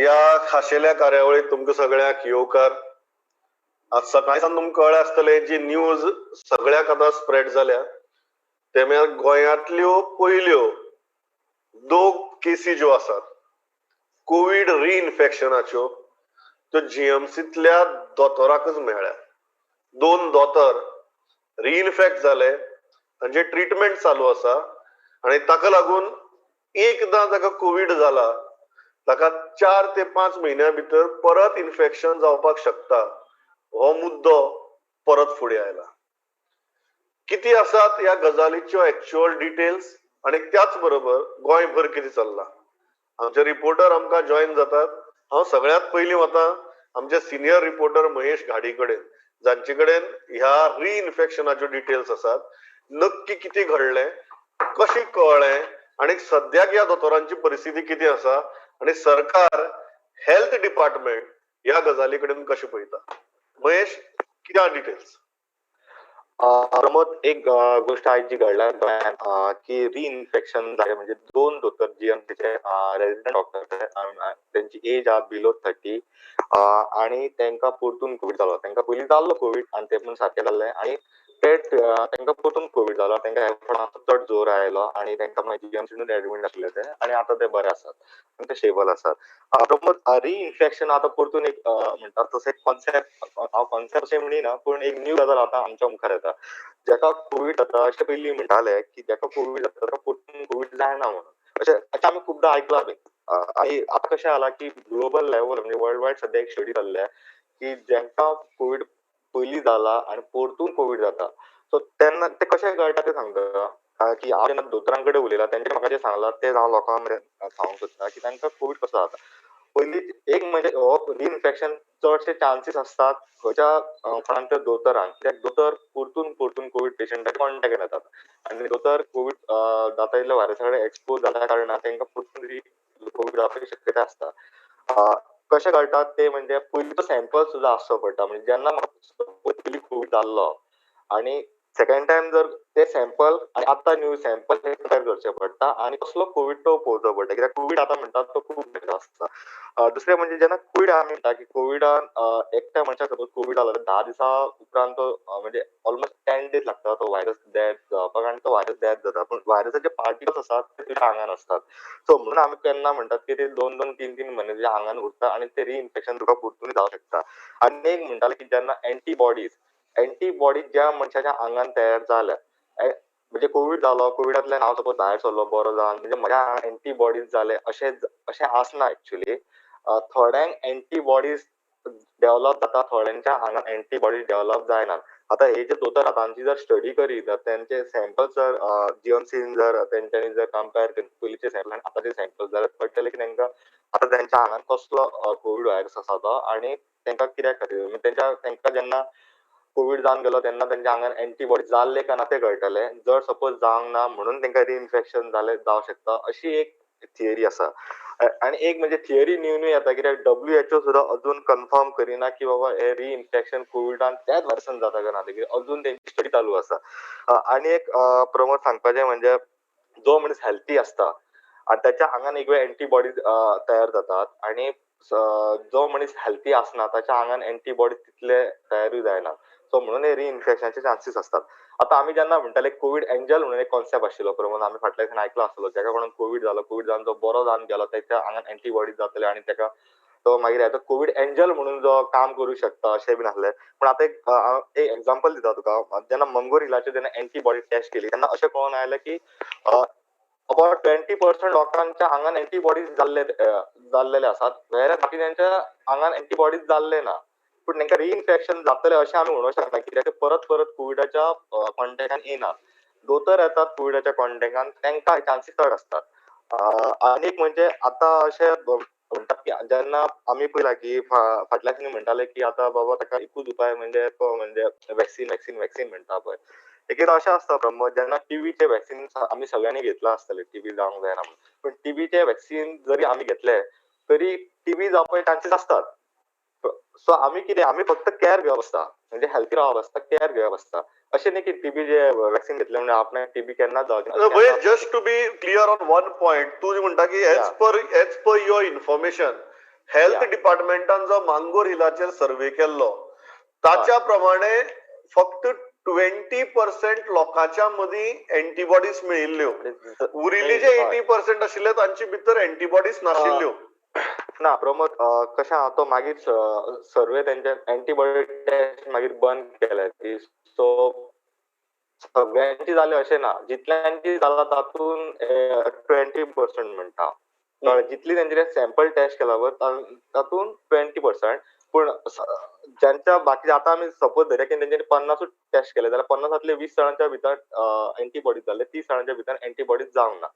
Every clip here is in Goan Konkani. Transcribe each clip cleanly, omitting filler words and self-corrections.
ह्या खाशेल्या कार्यावळीत तुमकां सगळ्यांक येवकार. आज सकाळी सावन तुमकां कळ्ळें आसतलें, जी न्यूज सगळ्याक आतां स्प्रेड जाल्या ते म्हळ्यार गोंयांतल्यो पयल्यो दोन केसी ज्यो आसात कोवीड रिइन्फेक्शनाच्यो त्यो जीएमसींतल्या दोतोराकच मेळ्ळ्या. दोन दोतोर रिइन्फेक्ट जाले, तांचे ट्रिटमेंट चालू आसा आनी ताका लागून एकदां ताका कोवीड जाला ताका 4 ते 5 म्हयन्या भितर परत इन्फेक्शन जावपाक शकता, हो मुद्दो परत फुडें आयला. कितें आसात ह्या गजालीच्यो एक्चुअल डिटेल्स आनी त्याच बरोबर गोंयभर कितें चल्लां, आमचे रिपोर्टर आमकां जॉयन जातात. हांव सगळ्यांत पयलीं वता आमचे सिनियर रिपोर्टर महेश घाडी कडेन, जांचे कडेन ह्या रिइन्फेक्शनाच्यो डिटेल्स आसात. नक्की कितें घडलें, कशें कळ्ळें आनी सद्याक ह्या दोतोरांची परिस्थिती कितें आसा आनी सरकार हेल्थ डिपार्टमेंट ह्या गजाली कडेन कशें पळयता. महेश, कितें डिटेल्स? प्रमोद, एक गोष्ट आयज जी घडल्या गोंयांत की रिइन्फेक्शन जालें, म्हणजे दोन दोतोर जीएमसीचे रेजिडंट डॉक्टर, तेंची एज आहा बिलो 30 आनी तेंकां परतून कोवीड जालो. तेंकां पयलीं जाल्लो कोवीड आनी ते पण सारकें जाल्लें आनी ते तेंकां परतून कोवीड जालो. तेंकां चड जोर आयलो आनी तेंकां मागीर जीएमसीनूच एडमीट आसले ते आनी आतां ते बरे आसात आनी ते स्टेबल आसात. प्रमोद, रिइन्फेक्शन आतां परतून एक म्हणटात तसो एक कॉन्सेप्ट, हांव कॉन्सेप्ट अशें म्हणिना पूण एक न्यू गजाल आतां आमच्या मुखार येता. जाका कोवीड जाता अशें पयलीं म्हणटाले की जाका कोवीड जाता ताका परतून कोवीड जायना म्हणून, अशें अशें आमी खुबदां आयकलां बीन. आनी आतां कशें जालां की ग्लोबल लेवल म्हणजे वर्ल्ड वायड सद्या एक स्टडी चल्ल्या की जांकां कोवीड पयलीं जाला आनी परतून कोवीड जाता, सो तेन्ना ते कशें कळटा तें सांगता की हांव जेन्ना दोतोरां कडेन उलयलां तेंचे म्हाका जें सांगलां तें हांव लोकां मेरेन सांगूंक सोदता की तांकां कोवीड कसो जाता. पयलीं एक म्हणजे हो रिइन्फेक्शन चडशे चान्सीस आसतात खंयच्या कोणाक तर दोतोरांक, कित्याक दोतोर परतून परतून कोवीड पेशंटाच्या कॉन्टेक्टान येतात आनी दोतोर कोवीड जाता इतल्या व्हायरसा कडेन एक्सपोज जाल्या कारणान तांकां परतून कोवीड जावपाची शक्यता आसता. कशें कळटा ते म्हणजे पयलींचो सॅम्पल सुद्दां आसचो पडटा, म्हणजे जेन्ना म्हाका पयलीं कोवीड जाल्लो आनी सेकंड टायम जर ते सॅम्पल आनी आतां न्यू सॅम्पल कंपेर करचें पडटा आनी कसलो कोवीड तो पळोवचो पडटा, कित्याक कोवीड आतां म्हणटात तो खूब वेगळो आसता. दुसरें म्हणजे जेन्ना कोवीड आमी म्हणटा की कोविडान एकट्या मनशाक सपोज कोवीड जालो 10 दिसां उपरांत तो म्हणजे ऑलमोस्ट 10 डेज लागता तो व्हायरस डेथ जावपाक आनी तो व्हायरस डेथ जाता, पूण व्हायरसाचे पार्टिकल्स आसात ते तुज्या आंगान आसतात. सो म्हणून आमी केन्ना म्हणटात की ते 2 2 3 3 म्हयने तुज्या आंगान उरता आनी ते रिइन्फेक्शन तुका परतून जावंक शकता. आनी एक म्हणटाले की जेन्ना एंटीबॉडीज ज्या मनशाच्या आंगान तयार जाल्या, म्हणजे कोवीड जालो, कोविडांतल्यान हांव सपोज भायर सरलो बरो जावन, म्हणजे म्हज्या आंगान एंटीबॉडीज जाले अशें अशें आसना एक्चुली. थोड्यांक एंटीबॉडीज डेव्हलप जाता, थोड्यांच्या आंगान एंटीबॉडीज डेव्हलप जायनात. आतां हे जे दोतोर आतां तांची जर स्टडी करीत जर तेंचे सॅम्पल जर जीएमसीन जर तेंच्यांनी जर कंपेर करीत पयलींचे सॅम्पल आनी आतांचे सॅम्पल जाल्यार कळटलें की तांकां आतां तेंच्या आंगान कसलो कोवीड व्हायरस आसा तो आनी तांकां कित्याक खातीर म्हणजे तांकां जेन्ना कोवीड जावन गेलो तेन्ना तेंच्या आंगान एंटीबॉडी जाल्ले काय ना तें कळटलें. जर सपोज जावंक ना म्हणून तांकां रिइन्फेक्शन जालें जावंक शकता, अशी एक थियरी आसा. आनी एक म्हणजे थियरी न्यू न्यू येता कित्याक WHO सुद्दां अजून कन्फर्म करिना की बाबा हे रिइन्फेक्शन कोविडान त्याच व्हायरसान जाता काय ना तें, कित्याक अजून तेंची स्टडी चालू आसा. आनी एक प्रमोद सांगपाचें म्हणजे जो मनीस हेल्थी आसता आनी ताच्या आंगान एक वेळ एंटीबॉडीज तयार जातात आनी जो मनीस हेल्थी आसना ताच्या आंगान एंटीबॉडीज तितले तयारूय जायना, सो म्हणून हे रिइन्फेक्शनाचे चान्सीस आसतात. आतां आमी जेन्ना म्हणटाले कोवीड एंजल म्हणून एक कॉन्सेप्ट आशिल्लो प्रमोद, आमी फाटल्या दिसान आयकलो आसतलो, जाका कोणाक कोवीड जालो, कोवीड जावन जो बरो जावन गेलो ताच्या आंगान एंटीबॉडीज जातले आनी ताका तो मागीर आतां कोवीड एंजल म्हणून जो काम करूं शकता अशें बीन आसलें. पूण आतां एक एग्जाम्पल दिता तुका, जेन्ना मंगोर हिलाचेर जेन्ना एंटीबॉडी टेस्ट केली तेन्ना अशें कळोन आयलें की अबाउट 20% लोकांच्या आंगान एंटीबॉडीज जाल्लेले आसात, वेल्यान बाकी तांच्या आंगान एंटीबॉडीज जाल्ले ना, पूण तांकां रिइन्फेक्शन जातलें अशें आमी म्हणूंक शकना कित्याक ते परत परत कोविडाच्या कॉन्टेक्टान येनात. दोतोर येतात कोविडाच्या कॉन्टेक्टान तांकां चान्सीस चड आसतात. आनी एक म्हणजे आतां अशें म्हणटात की जेन्ना आमी पळयलां की फाटल्या दिसांनी म्हणटाले की आतां बाबा ताका एकूच उपाय म्हणजे तो म्हणजे वॅक्सीन वॅक्सीन वॅक्सीन म्हणटा पळय. एक एकदां अशें आसता प्रमोद, जेन्ना टीबीचें वॅक्सीन आमी सगळ्यांनी घेतलां आसतलें, टीबी जावंक जायना म्हणून, पूण टीबीचें वॅक्सीन जरी आमी घेतलें तरी टीबी जावपाचे चान्सीस आसतात. सो आमी कितें, आमी फक्त कॅर घेवप आसता, म्हणजे हेल्थी रावप आसता, कॅर घेवप आसता, अशें न्ही की टीबीचें वॅक्सीन घेतलें म्हणजे आपणाक टीबी केन्नाच जावची ना. Just to be clear on one point, तूं म्हणटा की as per your information health डिपार्टमेंटान जो मांगोर हिलाचेर सर्वे केल्लो ताच्या प्रमाणे फक्त 20% लोकांच्या मदीं एंटीबॉडीज मेळिल्ल्यो, उरिल्ली जे 80% आशिल्ले तांचे भितर एंटीबॉडीज नाशिल्ल्यो. ना प्रमोद, कशें आहा तो मागीर सर्वे तेंच्या एंटीबॉडी टेस्ट मागीर बंद केल्या ती, सो सगळ्यांची जाली अशें ना, जितल्यांची जाला तातूंत 20% म्हणटा, कळ्ळें, जितली तेंचे सॅम्पल टेस्ट केला पळय तातूंत 20%. पूण ज्यांच्या बाकी आतां आमी सपोज धरया की तेंच्यांनी 50 टेस्ट केले जाल्यार 50 20 जाणांच्या भितर एंटीबॉडीज जाले, 30 जाणांच्या भितर एंटीबॉडीज जावंक ना.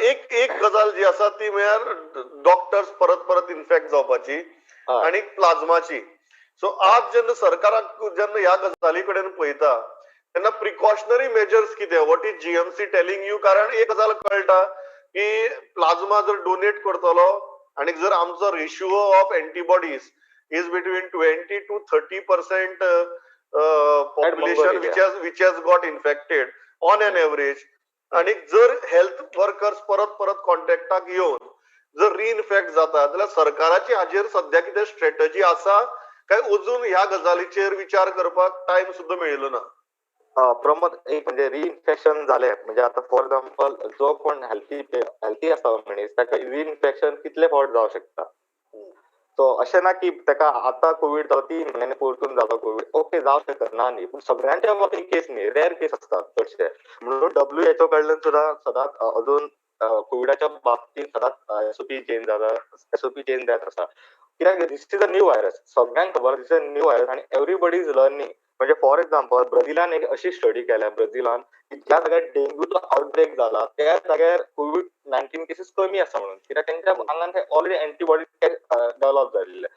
एक एक गजाल जी आसा ती म्हळ्यार डॉक्टर्स परत परत इन्फेक्ट जावपाची आनी प्लाझ्माची. सो आज जेन्ना सरकाराक जेन्ना ह्या गजाली कडेन पळयता तेन्ना प्रिकॉशनरी मेजर्स कितें, what is GMC telling you? कारण एक गजाल कळटा की प्लाझ्मा जर डोनेट करतलो आनी जर आमचो ratio of antibodies is between 20 to 30% population which has got infected on an average, आणि जर हेल्थ वर्कर्स परत परत कॉन्टॅक्टाक येवन जर रिइन्फेक्ट जाता जाल्यार सरकाराची हाजेर सद्या कितें स्ट्रेटजी आसा काय अजून ह्या गजालीचेर विचार करपाक टायम सुद्दां मेळिल्लो ना? प्रमोद, एक म्हणजे रिइन्फेक्शन जालें म्हणजे आतां फॉर एक्झाम्पल जो कोण हेल्थी आसा मनीस ताका रिइन्फेक्शन कितले फावट जावं शकता. सो अशें ना की ताका आतां कोवीड जालो 3 म्हयन्यांनी परतून जालो कोवीड, ओके जावं शकता ना न्ही, पूण सगळ्यांच्या बाबतींत केस न्ही, रेर केस आसतात चडशे. म्हणून WHO कडल्यान सुद्दां सदांच अजून कोविडाच्या बाबतींत सदांच एसओपी चेंज जाता, एसओपी चेंज जायत आसा. कित्याक this is a new virus, सगळ्यांक खबर this is a new virus आनी एवरीबडी is learning. म्हणजे फॉर एक्झाम्पल ब्राझिलान एक अशी स्टडी केल्या ब्राझिलान की ज्या जाग्यार डेंग्यूचो आउटब्रेक जाला त्या जाग्यार कोवीड-19 केसीस कमी आसा म्हणून, कित्याक तेंच्या आंगान ते ऑलरेडी एंटीबॉडी डेव्हलप जाल्ले.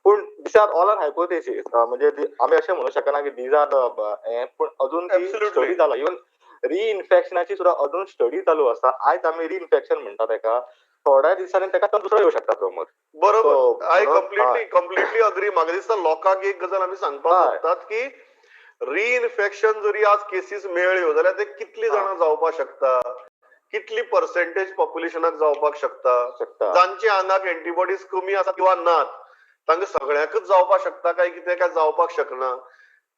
पूण these are all are hypothesis, म्हणजे आमी अशें म्हणूं शकना की these are the पूण अजून ती स्टडी जाला. इवन रिइन्फेक्शनाची सुद्दां अजून स्टडी चालू आसा. आयज आमी रिइन्फेक्शन म्हणटा तेका, थोड्या दिसांनी तेका दुसरो येवं शकता प्रमोद. बरोबर, I completely agree. म्हाका दिसता लोकांक एक गजाल आमी सांगपाक सोदतात की रिइन्फेक्शन जरी आज केसीस मेळ्ळ्यो जाल्यार ते कितली जाणां जावपाक शकता, कितली पर्सेंटेज पॉप्युलेशनाक जावपाक शकता, जांच्या आंगाक एंटीबॉडीज कमी आसा किंवा नात तांकां सगळ्यांकच जावपाक शकता काय कितें काय जावपाक शकना,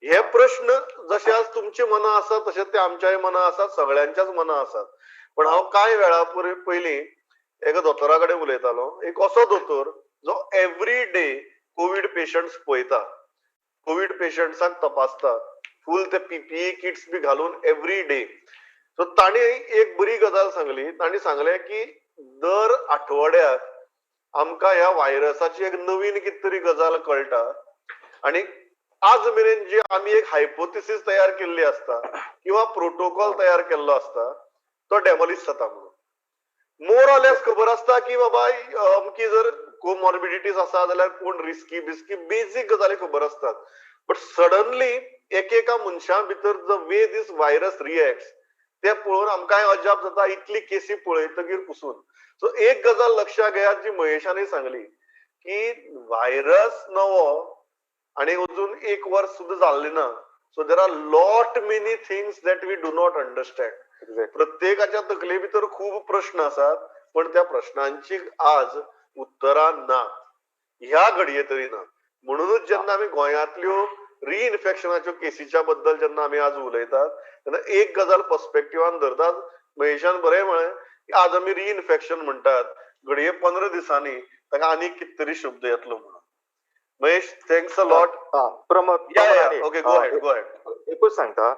हे प्रश्न जशे आज तुमचे मनां आसात तशें ते आमच्याय मनां आसात, सगळ्यांच्याच मनां आसात. पण हांव कांय वेळा पयलीं एका दोतोरा कडेन उलयतालो, एक असो दोतोर जो एवरी डे कोवीड पेशंट्स पळयता, कोवीड पेशंट्सांक तपासता, फूल ते पीपीई किट्स बी घालून एवरी डे. सो ताणी एक बरी गजाल सांगली, ताणी सांगलें की दर आठवड्याक आमकां ह्या व्हायरसाची एक नवीन कितें तरी गजाल कळटा आनी आज मेरेन जी आमी एक हायपोथिसीस तयार केल्ली आसता किंवा प्रोटोकॉल तयार केल्लो आसता तो डेमोलिश जाता म्हणून. मोर ऑर लेस खबर आसता की बाबा अमकी जर कोमॉर्बिडिटीज आसा जाल्यार कोण रिस्की बिस्की बेजीक गजाली खबर आसतात, बट सडनली एकेका मनशा भितर the way this virus reacts ते पळोवन आमकांय अजाप जाता, इतली केसी पळयतगीर पसून. सो एक गजाल लक्षात घेयात जी महेशानय सांगली की व्हायरस नवो आनी अजून एक वर्स सुद्दां जाल्लें ना, so there are lot many things that we do not understand. प्रत्येकाच्या तकले भितर खूब प्रश्न आसात पण त्या प्रश्नांची आज उत्तरां ना, ह्या घडये तरी ना. म्हणूनच जेन्ना आमी गोंयांतल्यो रिइन्फेक्शनाच्यो केसीच्या बद्दल जेन्ना आमी आज उलयतात तेन्ना एक गजाल पर्स्पेक्टिवान धरतात. महेशान बरें म्हळें की आज आमी रिइन्फेक्शन म्हणटात, घडये 15 दिसांनी ताका आनीक कितें तरी शब्द येतलो म्हणून. Mahesh, thanks a lot. Pramod, okay, go ahead, go ahead. एकूच सांगता,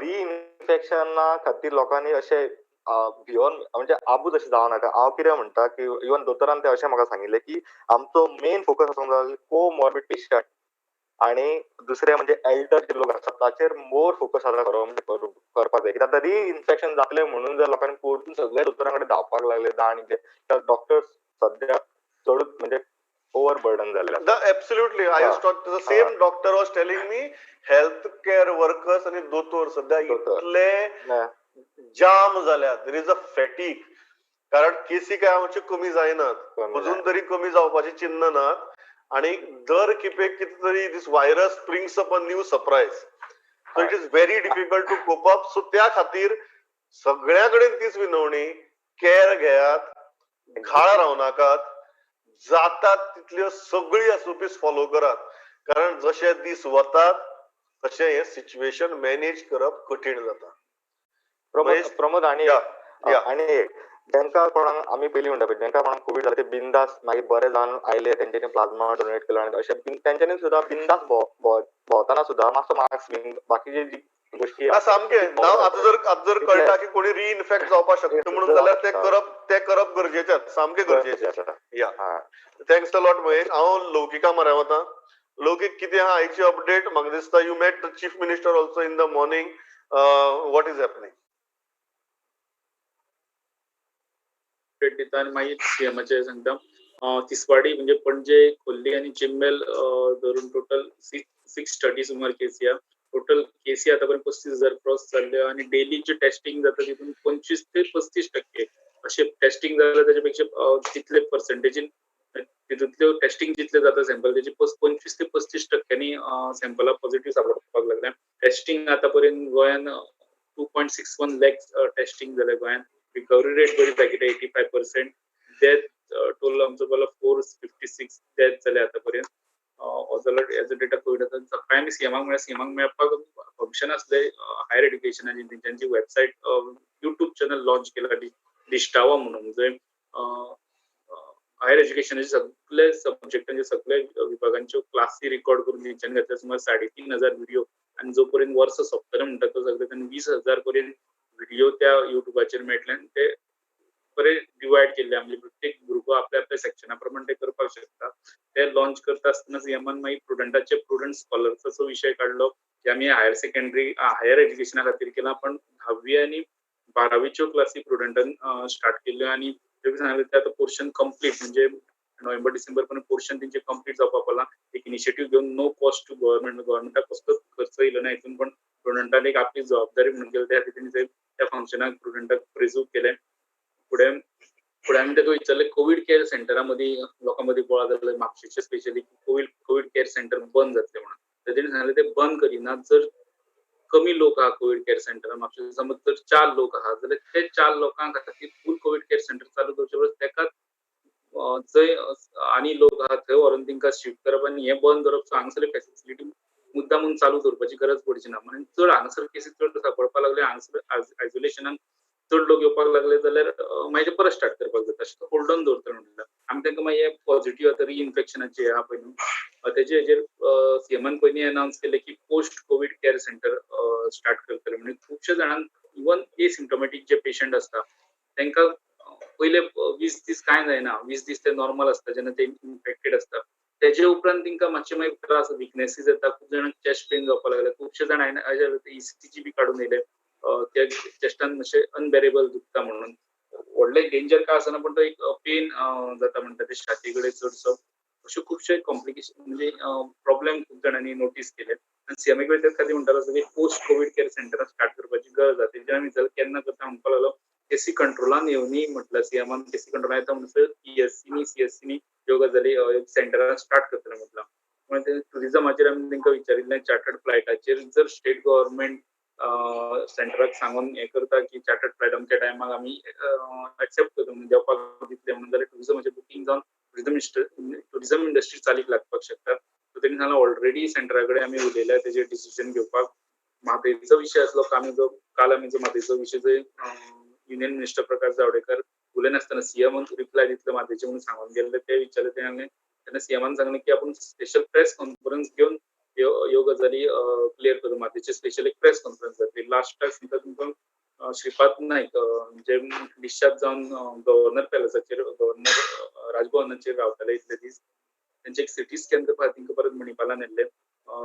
रिइन्फेक्शना खातीर लोकांनी अशें भियोन म्हणजे आबूज अशें जावं नाका. हांव कितें म्हणटा की इवन दोतोरान ते अशें म्हाका सांगिल्लें की आमचो मेन फोकस आसूंक जाय कोमॉर्बिड पेशंट आणि दुसरे म्हणजे एल्डर जे लोक आसात ताचेर मोर फोकस आतां करपाक जाय. कित्याक आतां रिइन्फेक्शन जातलें म्हणून जर लोकांनी परतून सगळे दोतोरां कडेन धांवपाक लागले आनी ते डॉक्टर्स सद्या चडूच म्हणजे ओव्हरबर्डन जाल्ले. Absolutely, I was talk to the same doctor was telling me health care workers आनी दोतोर सद्या इतले जाम जाल्यात, there is a fatigue. कारण केसी काय आमच्यो कमी जायनात, अजून तरी कमी जावपाची चिन्ह नात आणि दर खेपेक कितें तरी this virus brings up a new surprise. So it is very difficult to cope up. So त्या खातीर सगळ्या कडेन तीच विनवणी, केअर घेयात, घाळ रावनाकात, जातात तितल्यो सगळी एसओपीस फॉलो करात, कारण जशे दीस वतात तशें हें सिच्युएशन मॅनेज करप कठीण जाता. प्रमोद आणि आणि जेंका कोणाक आमी पयलीं म्हणटा पळय, जेंका कोणाक कोवीड जालें ते बिंदास मागीर बरे जावन आयले, तेंच्यांनी प्लाझ्मा डोनेट केलो आनी अशें तेंच्यांनी सुद्दां बिंदास भोंवतना सुद्दां मातसो मास्क बीन बाकीचे जी गोष्टी सामके आतां जर कळटा की कोणी रिइन्फेक्ट जावपाक शकता म्हणून जाल्यार ते करप गरजेचें, सामकें गरजेचें. या thanks a lot Mahesh. हांव लौकिका मऱ्या वता. लौकीक, कितें आहा आयची अपडेट? म्हाका दिसता you met the chief minister also in the morning. What is happening? Update दिता आनी मागीर सीएमाचें सांगता. तिसवाडी म्हणजे पणजे, खोर्ली आनी चिंबेल धरून टोटल 630 सुमार केसी आहा. टोटल केसी आतां पर्यंत 35,000 क्रॉस जाल्ल्यो आनी डेली जे टेस्टिंग जाता तितून 25 ते 35% अशें टेस्टिंग जाल्यार ताजे पेक्षा तितले पर्संटेजीन तितूंतल्यो टेस्टिंग जितले जाता सॅम्पल तेजे 25 ते 35% सॅम्पलां पॉझिटिव्ह सापडपाक लागल्या. टेस्टिंग आतां पर्यंत गोंयान 2.61 लॅक्स टेस्टिंग जालें गोंयान. रिकवरी रेट बरी दाखयता 85%. डेथ टोल आमचो जालो 456 डेथ जाले आतां पर्यंत. हो जालो एज अ डेटा कोविड. आतां सकाळी आमी सीएमाक मेळ्ळे, सीएमाक मेळपाक फंक्शन आसलें हायर एड्युकेशनाची, तेंच्यांची वेबसायट युट्यूब चॅनल लॉन्च केला दिश्टावा म्हणून, जंय हायर एज्युकेशनाचे सगळे सब्जेक्टांचे सगळे विभागांच्यो क्लासी रिकॉर्ड करून तेंच्यांनी घातल्या सुमार 3,500 व्हिडिओ. आनी जो पर्यंत वर्स सोंपतलें म्हणटा तो सगळे तांणी 20,000 पर्यंत व्हिडिओ त्या युट्यूबाचेर मेळटले आनी ते बरे डिवायड केल्ले आमचे प्रत्येक भुरगो आपल्या आपल्या सेक्शना प्रमाणे ते करपाक शकता. ते लॉन्च करता आसतना सीएमान मागीर प्रुडंटाचे प्रुडंट स्कॉलर्साचो विशय काडलो की आमी हायर सेकंडरी हायर एज्युकेशना खातीर केला, पण 10वी आनी 12वीच्यो क्लासी प्रुडंटान स्टार्ट केल्ल्यो आनी ते सांगलें ते आतां पोर्शन कंप्लीट म्हणजे नोव्हेंबर डिसेंबर पर्यंत पोर्शन तेंचे कंप्लीट जावपाक पावलां. एक इनिशिएटीव घेवन नो कॉस्ट टू गव्हर्मेंट, गव्हर्मेंटाक कसलोच खर्च येयलो ना हितून, पण प्रुडंटान एक आपली जबाबदारी म्हणून केली. त्या खातीर तेणी त्या फंक्शनाक प्रुडंटाक प्रेजूव केलें. फुडें फुडें आमी ताका विचारलें कोवीड केअर सेंटरा मदीं लोकां मदीं बोवाळ जाल्लो म्हापशेचे स्पेशली कोवीड केअर सेंटर बंद जातलें म्हणून. तर तेणी सांगलें ते बंद करिना, जर कमी लोक आहा कोवीड केअर सेंटरान म्हापशें समज जर 4 लोक आहा जाल्यार ते 4 लोकां खातीर फूल कोवीड केअर सेंटर चालू करचे परस तेका जंय आनी लोक आहा थंय व्हरून तेंकां शिफ्ट करप आनी हें बंद करप. सो हांगासरली फेसिलिटी मुद्दाम म्हणून चालू दवरपाची गरज पडची ना. म्हणून चड हांगासर केसी चड सापडपाक लागले, हांगासर आयसोलेशनाक चड लोक येवपाक लागले जाल्यार मागीर ते परत स्टार्ट करपाक जाता. अशें होल्ड ऑन दवरतले म्हणल्यार आमी तांकां मागीर पॉझिटिव्ह आतां रिइन्फेक्शनाचे आहा पळय न्हू तेजे हेजेर सीएमान पयलीं अनावन्स केलें की post covid care centre start करतले. म्हणजे खुबशे जाणांक इवन एसिम्टोमॅटीक जे पेशंट आसता तांकां पयले 20 दीस कांय जायना, 20 दीस ते नॉर्मल आसता जेन्ना ते इन्फेक्टेड आसता. तेजे उपरांत तांकां मातशे मागीर त्रास विकनेसीस येता, खूब जाणांक चेस्ट पेन जावपाक लागले, खुबशे जाण ईसीजी बी काडून येयले त्या चेस्टान मातशें अनबेरेबल दुखता म्हणून. व्हडलें डेंजर काय आसना पण तो एक पेन जाता म्हणटा ते छाती कडेन चडसो. अशे खुबशे कॉम्प्लिकेशन म्हणजे प्रॉब्लेम खूब जाणांनी नोटीस केले आनी सीएमए कडेन त्याच खातीर म्हणटालो की पोस्ट कोवीड केअर सेंटरां स्टार्ट करपाची गरज आसा. तेजेर आमी विचारलें केन्ना करता म्हणपाक लागलो केसी कंट्रोलान येवनी म्हटल्यार सीएमान केसी कंट्रोलान येता म्हणसर पीएससीनी सीएससीनी ह्यो गजाली सेंटरां स्टार्ट करतले म्हटलां. मागीर ट्युरिजमाचेर आमी तांकां विचारिल्लें चार्टर्ड फ्लायटाचेर जर स्टेट गव्हर्मेंट सेंटराक सांगून हें करता की चार्टर्ड फ्लायट अमक्या टायमाक आमी एक्सेप्ट करता म्हणून देंवपाक दितले म्हणून जाल्यार ट्युरिजमाचें बुकींग जावन ट्युरिजम इंडस्ट्री चालीक लागपाक शकता. सो तेणी सांगलां ऑलरेडी सेंटरा कडेन आमी उलयल्या तेजेर डिसिजन घेवपाक. म्हादयचो विशय आसलो काल आमी जो म्हादयचो विशय जंय युनियन मिनिस्टर प्रकाश जावडेकर उलयनासतना सीएमान रिप्लाय दितले म्हादयचे म्हणून सांगून गेल्ले ते विचारले ते सांगलें तेन्ना सीएमान सांगलें की आपूण स्पेशल प्रेस कॉन्फरन्स घेवन ह्यो गजाली क्लियर करूं. म्हादयचे स्पेशल एक प्रेस कॉन्फरन्स जातली. लास्टाक सांगता तुमकां श्रीपाद नायक जे डिस्चार्ज जावन गव्हर्नर पॅलसाचेर गव्हर्नर राजभवनाचेर रावताले इतले दीस, तेंचे एक सिटी स्कॅन करपाक तांकां परत मणिपालान येल्ले.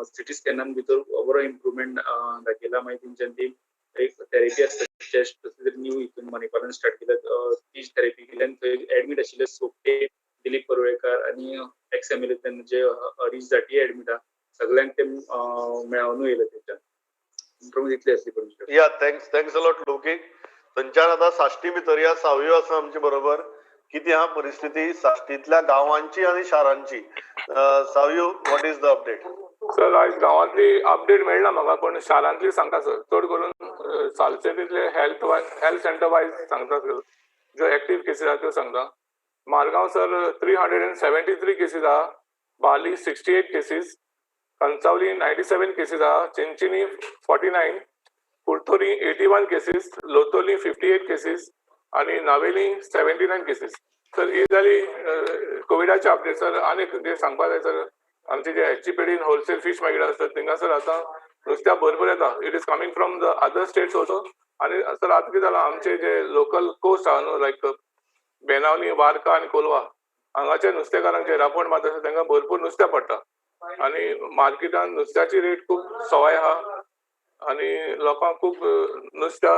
सिटी स्कॅनान भितर बरो इम्प्रुवमेंट दाखयला. मागीर तेंच्यान ती एक थेरपी आसता चेस्ट तसली न्यू हितून मणिपालान स्टार्ट केल्या ती थेरपी केली आनी थंय एडमीट आशिल्ले सोपटे दिलीप परुळेकार आनी एक्स एम एल ए जे हरीश जाटी एडमीट आहा सगळ्यांक ते मेळोवनूय येयले तेंच्यान. इतली आसली पण. या thanks a lot Loukik. थंयच्यान आतां साश्टी भितर या सावयो आसा आमचे बरोबर. कितें आहा परिस्थिती साश्टींतल्या गांवांची आनी शारांची? Savio, what is the update? Sir आयज गांवांतली अपडेट मेळना म्हाका, पण शारांतली सांगता सर. चड करून सालसेतींतले हेल्थ सेंटर वायज सांगता सर, ज्यो एक्टीव केसीस आहा त्यो सांगता. Margao sir 373 cases आहा, Balli 68 cases, Cansaulim 97 cases आहा, चिंचिनी 49, कुर्तोरी 81 cases, Loutolim 58 cases आनी नावेली 79 केसीस. सर ही जाली कोविडाची अपडेट सर. आनी जे सांगपा जाय सर, आमचे जे एचजीपीडीन होलसेल फीश मार्केट आसा थिंगा सर आतां नुस्त्या भरपूर येता. It is coming from the other states also. आनी सर आतां कितें जालां, आमचे जे लोकल कोस्ट आहा न्हू, लायक बेनावली, वार्का आनी कोलवा हांगाचे नुस्तेकारांक जे रांपण मारता आसा तांकां भरपूर नुस्तें पडटा आनी मार्केटान नुस्त्याची रेट खूब सवाय आहा आनी लोकांक खूब नुस्त्या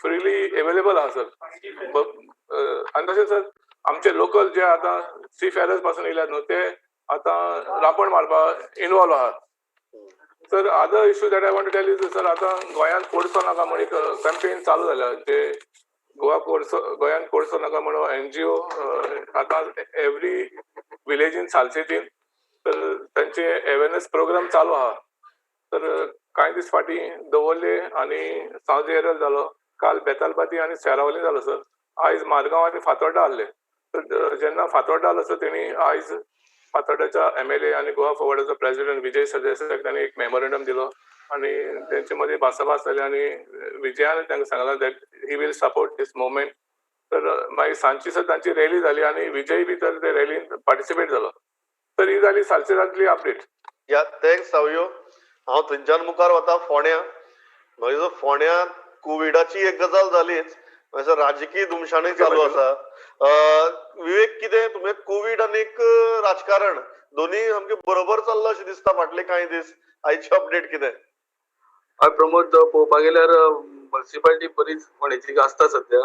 फ्रिली एवेलेबल आहा सर. आनी तशें सर आमचे लोकल जे आतां सी फेरर्स पासून येयल्यात न्हू ते आतां रांपण मारपाक इनवॉल्व आहात sir. Other issue that I want to tell is sir, आतां गोंयांत कोळसो नाका म्हण एक कॅम्पेन चालू जाल्या, जे गोवा कोळसो, गोंयांत कोळसो नाका म्हणून एनजीओ आतां एवरी विलेजीन सालसेतीन तर तांचे अवेरनेस प्रोग्राम चालू आहा. तर कांय दीस फाटीं दवर्ले आनी सावथ एरल जालो, काल बेतालबाती आनी सेरावली जालो सर. आयज मारगांव आनी फातोर्डा आहले. तर जेन्ना फातोर्डा आसलो सर तेणी आयज फातोर्डाच्या एमएलए आनी गोवा फॉरवर्डाचो प्रेसिडेंट विजय सरदेसाय तांणी एक मेमोरेंडम दिलो आनी तेंचे मदीं भासाभास जाली आनी विजयान तांकां सांगलां that he will support this movement. तर मागीर सांजची सर तांची रॅली जाली आनी विजय बी तर ते रॅलीन पार्टिसिपेट जालो. तर ही जाली सालसेरांतली अपडेट. या thanks Savio. हांव थंयच्यान मुखार वता फोंड्या. मागीर फोंड्या कोविडाची एक गजाल जालीच, मागीर राजकीय धुमशाणूय चालू आसा. विवेक, कितें तुमी कोवीड आनी राजकारण दोन्ही सामकें बरोबर चल्लां अशें दिसता फाटले कांय दीस. आयची अपडेट कितें? हय प्रमोद, पळोवपाक गेल्यार म्युनिसिपालिटी बरीच फोंडेची गाजता सद्या.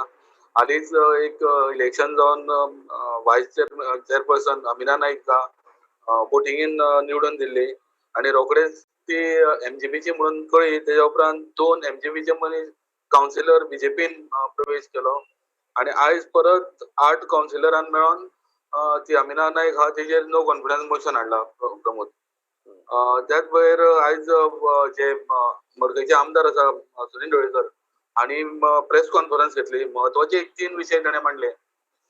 हालींच एक इलेक्शन जावन वायस चेअरपर्सन अमिना नायक वोटिंगेन निवडून दिल्ली आनी रोखडेच ती एमजीपीची म्हणून कळ्ळी. तेज्या उपरांत 2 एमजीपीचे मनीस कावन्सिलर बीजेपीन प्रवेश केलो आनी आयज परत 8 कावन्सिलरान मेळोन ती अमिना नायक हा तेजेर नो कॉन्फिडन्स मोशन हाडला प्रमोद. त्याच भायर आयज जे मडकयचे आमदार आसा सुनील ढवळीकर हांणी प्रेस कॉन्फरन्स घेतली. म्हत्वाचे एक 3 विशय ताणें मांडले.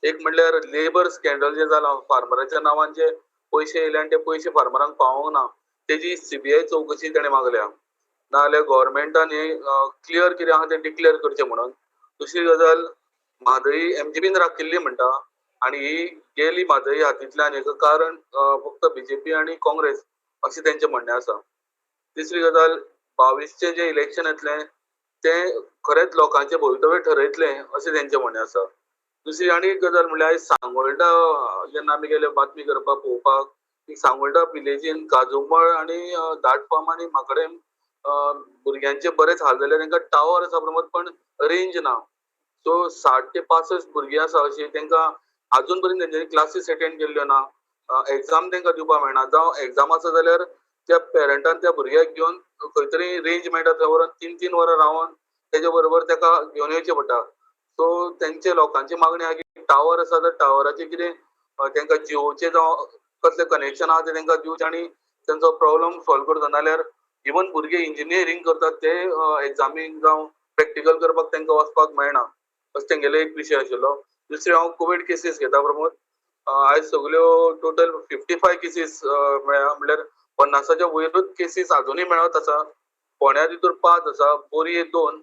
एक म्हणल्यार लेबर स्कॅन्डल जें जालां, फार्मराच्या नांवान जे पयशे येयले आनी ते पयशे फार्मरांक पावोंक ना तेजी सीबीआय चवकशी ताणें मागल्या. नाजाल्यार गव्हर्मेंटान हे क्लियर कितें आहा तें डिक्लेअर करचें म्हणून. दुसरी गजाल, म्हादई एमजीपीन राखिल्ली म्हणटा आनी ही गेली म्हादई हातींतल्यान, हेका कारण फक्त बीजेपी आनी काँग्रेस अशें तेंचें म्हणणें आसा. तिसरी गजाल, 22चें जें इलेक्शन येतलें तें खरेंच लोकांचें भवितव्य ठरयतलें अशें तेंचें म्हणणें आसा. दुसरी आनी एक गजाल म्हणल्यार आयज सांगोल्डा जेन्ना आमी गेले बातमी करपाक पळोवपाक, सांगोल्डा विलेजीन काजूमळ आनी दाटफार्म आनी माकडेम भुरग्यांचे बरेच हाल जाले. तांकां टावर आसा प्रमोद, पण रेंज ना. सो 60 ते 65 भुरगीं आसा अशीं तांकां आजून पर्यंत तेंच्यांनी क्लासीस एटेंड केल्ल्यो ना, एग्जाम तांकां दिवपाक मेळना. जावं एग्जाम आसा जाल्यार त्या पेरंटान त्या भुरग्याक घेवन खंय तरी रेंज मेळटा थंय व्हरोन 3-3 वरां रावन तेजे बरोबर ताका घेवन येवचें पडटा. सो तेंचे लोकांची मागणी आहा की टावर आसा तर टावराचें कितें तांकां जिओचें जावं कसलें कनेक्शन आहा तें तांकां दिवचें आनी तेंचो प्रॉब्लम सॉल्व करचो. नाल्यार इवन भुरगे इंजिनियरींग करतात ते एग्जामीक जावं प्रॅक्टिकल करपाक तांकां वचपाक मेळना, अशें तेंगेलो एक विशय आशिल्लो. दुसरें, हांव कोवीड केसीस घेता प्रमोद. आयज सगल्यो टोटल 55 केसीस मेळ्ळ्या, म्हणल्यार 50च्या वयरूच केसीस आजुनूय मेळत आसा. फोंड्या तितूर 5 आसा, बोरये 2,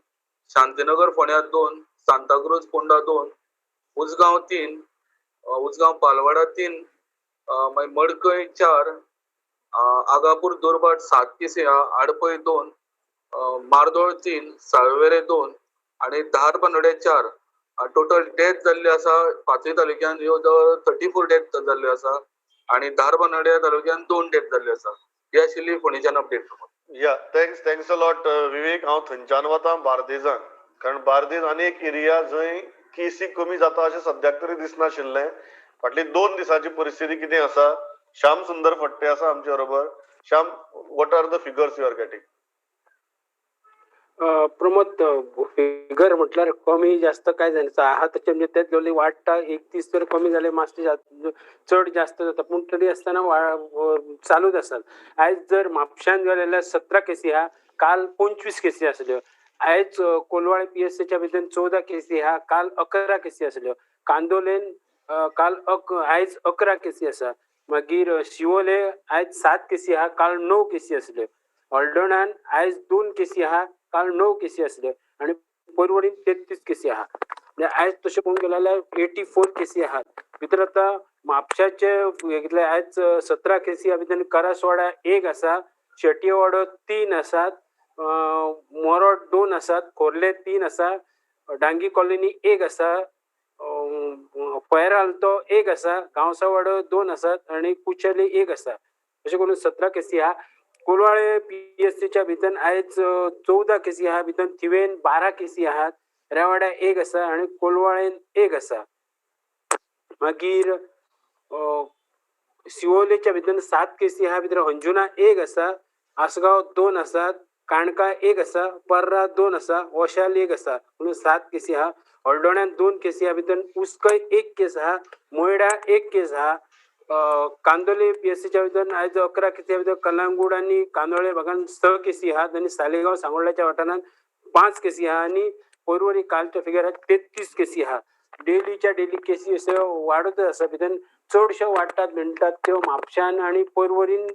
शांतीनगर फोंड्या 2, सांताक्रूज फोंडा 2, उजगांव 3, उजगांव पालवाडा 3, मागीर मडकय 4, आगापूर दुर्भाट 7 केसी आहा, आडपय 2, मार्दोळ 3, साळवेरे 2 आनी धारबांदोड्या 4. टोटल डेथ जाल्ली आसा पांचूय तालुक्यान ह्यो 34 डेथ जाल्ल्यो आसा आनी धारबांदोड्या तालुक्यान 2 डेथ जाल्ल्यो आसा. ही आशिल्ली फोंडेच्यान update. Yeah, thanks thanks a lot Vivek. हांव थंयच्यान वता बार्देजान, कारण बार्देज आनी एक एरिया जंय केसी कमी जाता अशें सद्याक तरी दिसनाशिल्लें. फाटली 2 दिसांची परिस्थिती कितें आसा? श्याम सुंदर फट्टे आसा आमचे बरोबर. Shyam, what are the figures you are getting? Pramod, figure म्हटल्यार कमी जास्त काय जायना आहा तशें, म्हणजे तेच लेवली वाडटा. एक दीस तर कमी जाले मातशें चड जास्त जाता, पूण तरी आसतना चालूच आसात. आयज जर म्हापश्यान गेले जाल्यार 17 केसी आहा, काल 25 केसी आसल्यो. आयज कोलवाळे पीएससीच्या भितर 14 केसी आहा, काल 11 केसी आसल्यो. कांदोलेन काल आयज 11 केसी आसा. मागीर शिवोले आयज 7 केसी आहा, काल 9 केसी आसल्यो. हळदोण्यान आयज 2 केसी आहा, काल 9 केसी आसल्यो आनी परवरीन 33 केसी आहा. म्हणजे आयज तशें पळोवंक गेले जाल्यार 84 केसी आहात. भितर आतां म्हापशाचे कितले आयज 17 केसी आहा, भितर करासवाडा 1 आसा, शेटयेवाडो 3 आसात, मोरोड 2 आसात, खोर्ले 3 आसा, डांगी कॉलनी 1 आसा, पैरालतो 1 आसा, गांवसावाडो 2 आसात आनी कुचेली 1 आसा. अशें करून 17 केसी आहा. कोलवाळे पीएससीच्या भितर आयज 14 केसी आहा, भितर थिवेन 12 केसी आहात, रेवाड्या 1 आसा आनी कोलवाळेन 1 आसा. मागीर शिवोलेच्या भितर 7 केसी आहा, भितर अंजुना 1 आसा, आसगांव 2 आसात, काणका 1 आसा, पर्रा 2 आसा, वशाल 1 आसा, म्हणून 7 केसी आहा. हळदोण्यान 2 केसी आहा, भितर उसकय 1 केस आहा, मोयडा 1 केस आहा. कांदोले पीएससीच्या भितर आयज 11 केसी आहा, भितर कलांगूड आनी कांदोळे भागान 6 केसी आहात आनी सालेगांव सांगोड्याच्या वाठारांत 5 केसी आहा आनी परवरी कालच्या फिगर 33 केसी आहा. डेलीच्या डेली केसी अश्यो वाडतच आसा. भितर चडश्यो वाडटात म्हणटात त्यो म्हापशान आनी परवरीन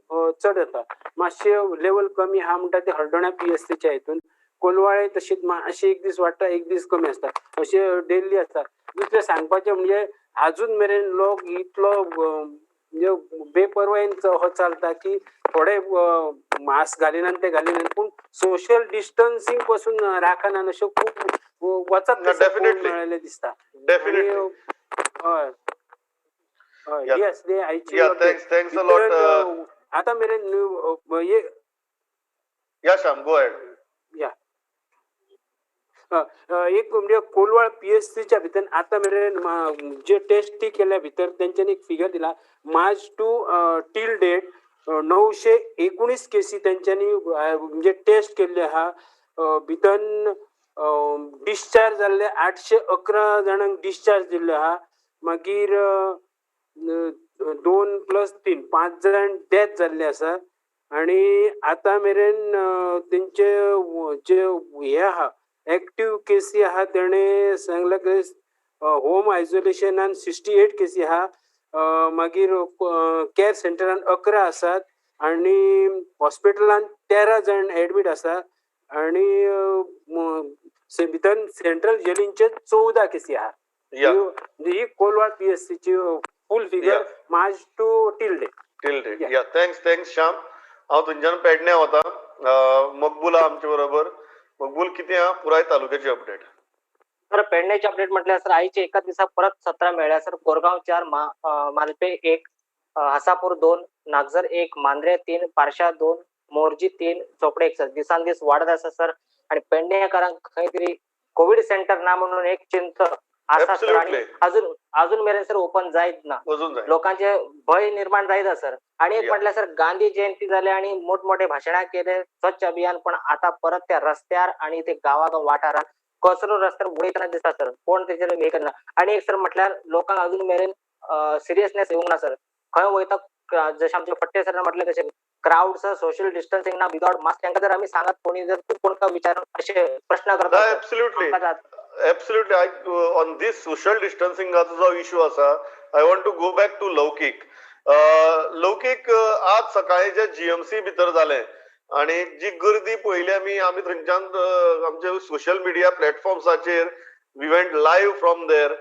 चड जाता. मातशें लेवल कमी आहा म्हणटा ते हळदोण्या पीएससीच्या हितून. कोलवाळे तशीच मातशें एक दीस वाडटा, एक दीस कमी आसता, अशें डेली आसता. दुसरें सांगपाचें म्हणजे आजून मेरेन लोक इतलो म्हणजे बेपर्वायेन हो चलता की थोडे मास्क घालिनात ते घालिनात, पूण सोशल डिस्टन्सिंग पासून राखनात अश्यो खूब वचत मेळिल्लें दिसता. हय हय, येस, आयची आतां मेरेन. या एक म्हणजे कोलवाळ पीएससीच्या भितर आतां मेरेन जे टेस्टी केल्या भितर तेंच्यांनी एक फिगर दिला, मार्च टू टील डेट 919 केसी तेंच्यांनी म्हणजे टेस्ट केल्ले आहा. भितर डिस्चार्ज जाल्ले 811 जाणांक डिस्चार्ज दिल्ले आहा. मागीर 2 + 3 5 जाण डेथ जाल्ले आसा. आनी आतां मेरेन तेंचे जे हे आहा एक्टीव केसी आहा तेणे सांगला की होम आयसोलेशनान 68 केसी आहा, मागीर कॅर सेंटरान 11 आसात आनी हॉस्पिटलान 13 जाण एडमीट आसा आनी भितर सेंट्रल जेलींचे 14 केसी आहा. ही Colvale पीएससीची full figure March to till date. Till date. Yeah, thanks thanks Shyam. हांव थंयच्यान पेडण्या वता. मकबूल आहा आमचे बरोबर. मकबूल, कितें आहा पुराय तालुक्याची अपडेट? सर पेडण्याची अपडेट म्हटल्यार सर आयचे एका दिसा परत 17 मेळ्ळ्या सर. कोरगांव 4, मालपे 1, हासापूर 2, नागझर 1, मांद्रे 3, पारशा 2, मोरजी 3, चोपडे 1 सर. दिसान दीस वाडत आसा सर. आणि पेडणेकरांक खंय तरी कोविड सेंटर ना म्हणून एक चिंता आसा सर. आणि अजून अजून मेरेन सर ओपन जायत ना, लोकांचे भंय निर्माण जायत सर. आणि एक म्हटल्यार सर गांधी जयंती जाले आणि मोठमोठे भाशणां केले, स्वच्छ अभियान, पण आता परत त्या रस्त्यार आणि ते गावागाव वाठारात कचरो रस्त्यार उडयतना दिसता सर. कोण तेचेर हे करना. आणि एक सर म्हटल्यार लोकांक अजून मेरेन सिरियसनेस येवंक ना सर. खंय वयता जशें आमचे फट्टे सर म्हटलें तशें क्राउड सर, सोशल डिस्टन्सिंग ना, विदाउट मास्क. तांकां जर आमी सांगत कोणी जर कोण विचारून अशे प्रश्न करता. Absolutely absolutely. On this social डिस्टन्सिंगाचो जो इशू आसा, I want to go back to Laukik. Laukik, आज सकाळी जे जीएमसी भितर जालें आनी जी गर्दी पळयली आमी, आमी थंयच्यान आमचे सोशल मिडिया प्लॅटफॉर्म्साचेर we went live from there.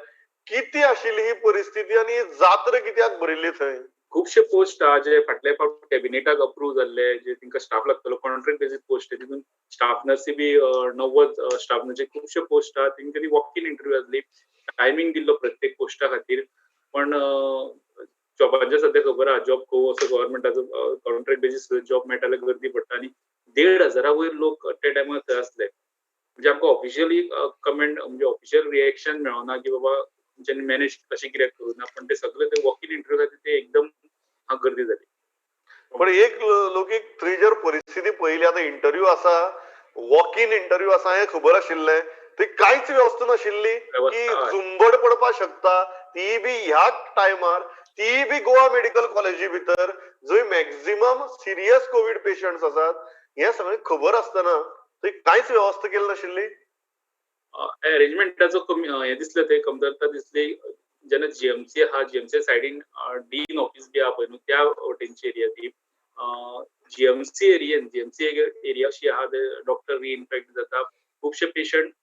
कितें आशिल्ली ही परिस्थिती आनी जात्रा कित्याक भरिल्ली थंय? खुबशे पोस्ट आहा जे फाटले फावट कॅबिनेटाक अप्रूव जाल्ले, जे तांकां स्टाफ लागतलो कॉन्ट्रॅक्ट बेजीस पोस्ट, तितून स्टाफ नर्सी बी 90 स्टाफ नर्सी खुबशे पोस्ट आहा. तांकां ती वॉक इन इंटरव्यू आसली, टायमींग दिल्लो प्रत्येक पोस्टा खातीर. पण जॉबांचे सद्या खबर आहा, जॉब खूब असो गव्हर्मेंटाचो कॉन्ट्रॅक्ट बेजीस जॉब मेळटा जाल्यार गर्दी पडटा. आनी 1,500 वयर लोक त्या टायमार थंय आसले. म्हणजे आमकां ऑफिशियली कमेंट म्हणजे ऑफिशियल रिएक्शन मेळना की बाबा तुमच्यांनी मॅनेज कशें कित्याक करूं ना, पण ते सगळे ते वॉक इन इंटरव्यू खातीर ते एकदम गर्दी जाली. पण एक लोकीक थंय जर परिस्थिती पळयली, आतां इंटरव्यू आसा, वॉक इन इंटरव्यू आसा हें खबर आशिल्लें, थंय कांयच वेवस्था नाशिल्ली की झुंबड पडपाक शकता, ती बी ह्या टायमार, ती बी गोवा मेडिकल कॉलेजी भितर जंय मॅक्झिमम सिरियस कोवीड पेशंट्स आसात, हें सगळें खबर आसतना. थंय कांयच वेवस्था केली नाशिल्ली. अरेंजमेंटाचो कमी हें दिसलें, थंय कमतरता दिसली. जेन्ना जीएमसी आहा, जीएमसी सायडीन डीन ऑफिस बी आहा पळय न्हू, त्या वटेनची एरिया ती जीएमसी एरियेन, जीएमसी एरिया अशी आहा डॉक्टर रिइन्फेक्ट जाता. खुबशे पेशंट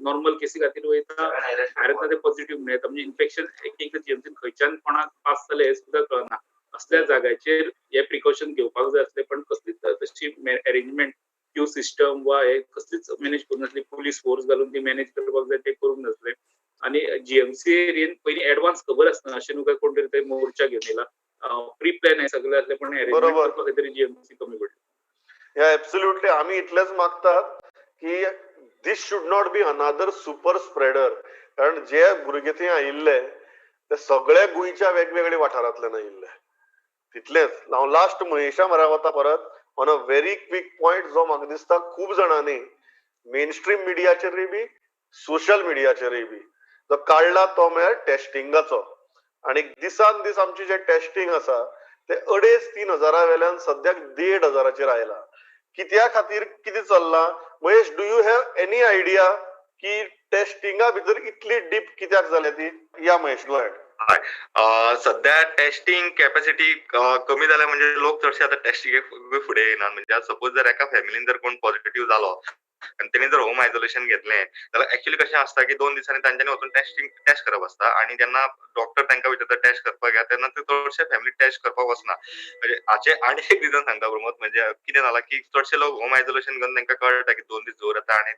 नॉर्मल केसी खातीर वयता, भायर येता ते पॉझिटिव्ह मेळटा. म्हणजे इन्फेक्शन एक एकदां जीएमसीन खंयच्यान कोणाक पास जालें हें सुद्दां कळना. असल्या जाग्याचेर हे प्रिकॉशन घेवपाक जाय आसले, पण कसलीच तशी अरेंजमेंट क्यू सिस्टम वा हे कसलीच मॅनेज करूंक नासली. पुलीस फोर्स घालून ती मॅनेज करपाक जाय ते करूंक नासले. आनी जीएमसी एरियेन पयलीं एडवान्स खबर आसना अशें न्हू काय कोण तरी थंय मोर्चा घेवन येयला, प्री प्लॅन हे सगळें आसलें, पण अरेंजमेंट करपा खातीर जीएमसी कमी पडली. या एब्सोल्युटली आमी इतलेंच मागतात की this should not be another super spreader. कारण जे भुरगे थंय आयिल्ले ते सगळे गोंयच्या वेगवेगळ्या वाठारांतल्यान आयिल्ले. तितलेंच हांव लास्ट महेशा म्हऱ्या वता परत on a very quick point, जो म्हाका दिसता खूब जाणांनी मेनस्ट्रीम मिडियाचेरूय बी सोशल मिडियाचेरूय बी जो काडला तो म्हळ्यार टेस्टिंगाचो. आनी दिसान दीस आमचें जें टेस्टिंग आसा ते 2.5-3 हजारा वेल्यान सद्याक 1.5 हजाराचेर आयला. कित्या खातीर कितें चल्लां Mahesh, do you have any idea की टेस्टिंगा भितर इतली डीप कित्याक जाल्या ती? या महेश, गो अहेड. सध्या टेस्टिंग कॅपॅसिटी कमी जाल्या म्हणजे लोक चडशे आतां टेस्टिंगेक फुडें येना. म्हणजे सपोज जर एका फॅमिलीन जर कोण पॉझिटिव्ह जालो आनी तेणी जर होम आयसोलेशन घेतलें जाल्यार एक्चुअली कशें आसता की 2 दिसांनी तांच्यांनी वचून टेस्ट करप आसता. आनी जेन्ना डॉक्टर तांकां विचारता टेस्ट करपाक या, तेन्ना ते चडशे फॅमिली टेस्ट करपाक वचना. म्हणजे हाचे आनी एक रिजन सांगता प्रमोद, म्हणजे कितें जालां की चडशे लोक होम आयसोलेशन घेवन तांकां कळटा की 2 दीस जोर येता आनी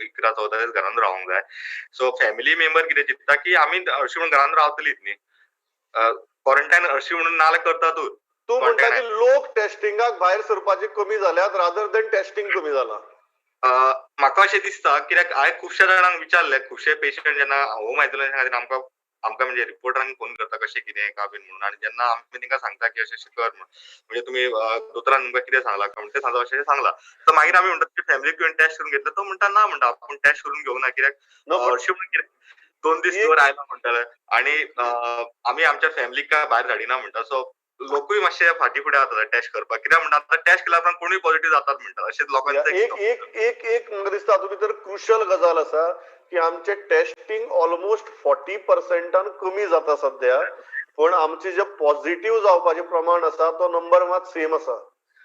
11-14 दीस घरान रावंक जाय. सो फॅमिली मेंबर कितें चिंत्ता की आमी हरशीं म्हणून घरान रावतलीच न्ही, क्वॉरंटायन हरशीं म्हणून नाल्यार करतातूच. तूं म्हणटा की लोक टेस्टिंगाक भायर सरपाचे कमी जाल्यात रादर देन टेस्टिंग कमी जालां. म्हाका अशें दिसता कित्याक हांवें खुबश्या जाणांक विचारलें, खुबशे पेशंट जेन्ना होम आयसोलेशन खातीर आमकां आमकां म्हणजे रिपोर्टरांक फोन करता कशें कितें का बीन म्हणून, आनी जेन्ना आमी तांकां सांगता की अशें अशें कर म्हणून, म्हणजे तुमी दोतोरान तुमकां कितें सांगलां काय म्हणून, ते सांगता अशें अशें सांगलां. तर मागीर आमी म्हणटात की फॅमिलीक तुवें टेस्ट करून घेतला, तो म्हणटा ना म्हणटा आपूण टेस्ट करून घेवना ना, कित्याक हरशीं म्हणून कितें 2 दीस जोर आयला म्हणटाले आनी आमी आमच्या फॅमिलीक काय भायर धाडिना म्हणटा. सो लोकूय मातशे फाटी फुडें जाता टेस्ट करपाक, कित्याक म्हणटा आतां टेस्ट केल्या उपरांत कोणूय पॉझिटिव्ह जातात म्हणटा अशें लोकांचें. एक एक एक एक म्हाका दिसता हातूंत भितर क्रुशल गजाल आसा की आमचें टेस्टिंग ऑलमोस्ट 40% कमी जाता सद्या, पूण आमचें जे पॉझिटिव्ह जावपाचें प्रमाण आसा तो नंबर मात सेम आसा.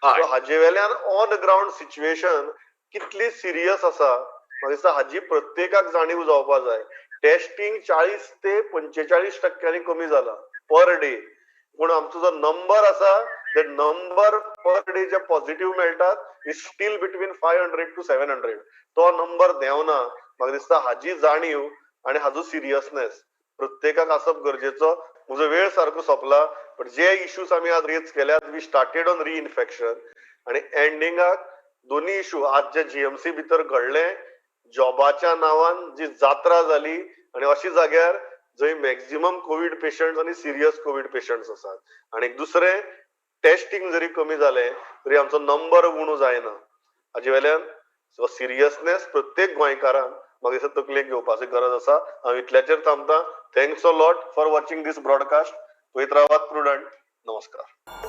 सो हाजे वेल्यान ऑन ग्रावंड सिच्युएशन कितली सिरियस आसा म्हाका दिसता हाजी प्रत्येकाक जाणीव जावपा जाय. टेस्टिंग 40 ते 45% कमी जाला पर डे, पूण आमचो जो नंबर आसा ते नंबर पर डे जे पॉझिटिव्ह मेळटात is still between 500 to 700. तो नंबर देंवना. म्हाका दिसता हाजी जाणीव आनी हाजो सिरियसनेस प्रत्येकाक आसप गरजेचो. म्हजो वेळ सारको सोंपला, बट जे इश्यूज आमी आज रेज केल्यात, we started on रिइन्फेक्शन आनी एंडिंगाक दोनी इश्यू आज जे जीएमसी भितर घडले, जॉबाच्या नांवान जी जात्रा जाली आनी अशी जाग्यार जंय मॅक्झिमम कोवीड पेशंट्स आनी सिरियस कोवीड पेशंट्स आसात, आनी दुसरें टेस्टिंग जरी कमी जालें तरी आमचो नंबर उणो जायना. हाजे वेल्यान सिरियसनेस प्रत्येक गोंयकारान म्हाका दिसता तकलेक घेवपाची गरज आसा. हांव इतल्याचेर थांबता. Thanks a lot for watching this broadcast. पळयत रावात प्रुडंट. नमस्कार.